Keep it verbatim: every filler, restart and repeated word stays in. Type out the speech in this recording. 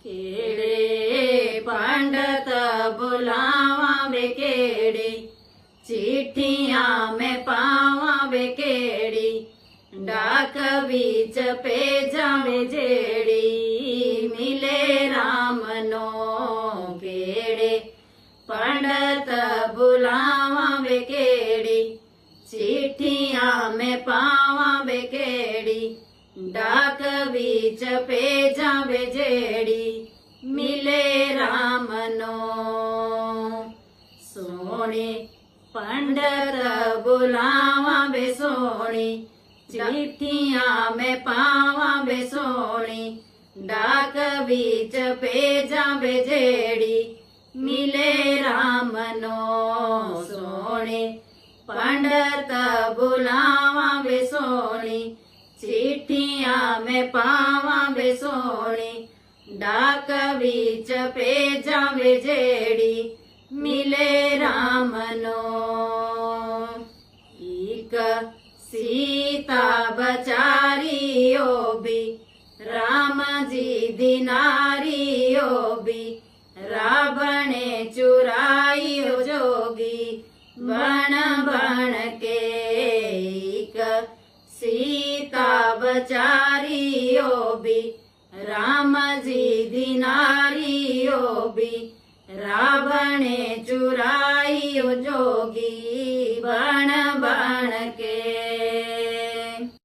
केड़े पंडत बुलावां वे केड़ी, चिट्ठियां मैं पावां वे केड़ी, डाक बीच भेजां वे जेड़ी, मिले राम नो। केड़े पंडत बुलावां वे केड़ी, चिट्ठियां मैं पावां वे केड़ी, डाक बीच भेजां वे जेड़ी, मिले राम नो। सोहणे पंडत बुलावां वे सोहणे, चिट्ठियां मैं पावां वे सोहणे, डाक बीच भेजां वे जेड़ी, मिले राम नो। सोहणे पंडत बुलावां वे सोहणे, चिट्ठियां मैं पावां वे सोहणे, डाक बीच भेजां वे जेड़ी, मिले राम नो। एक सीता बचारी ओ भी, राम जी दी नारी ओ भी, रावणे चुराई ओ जोगी, बन बन के। एक सीता बचारी ओ भी, राम जी दी नारी ओ भी, रावणे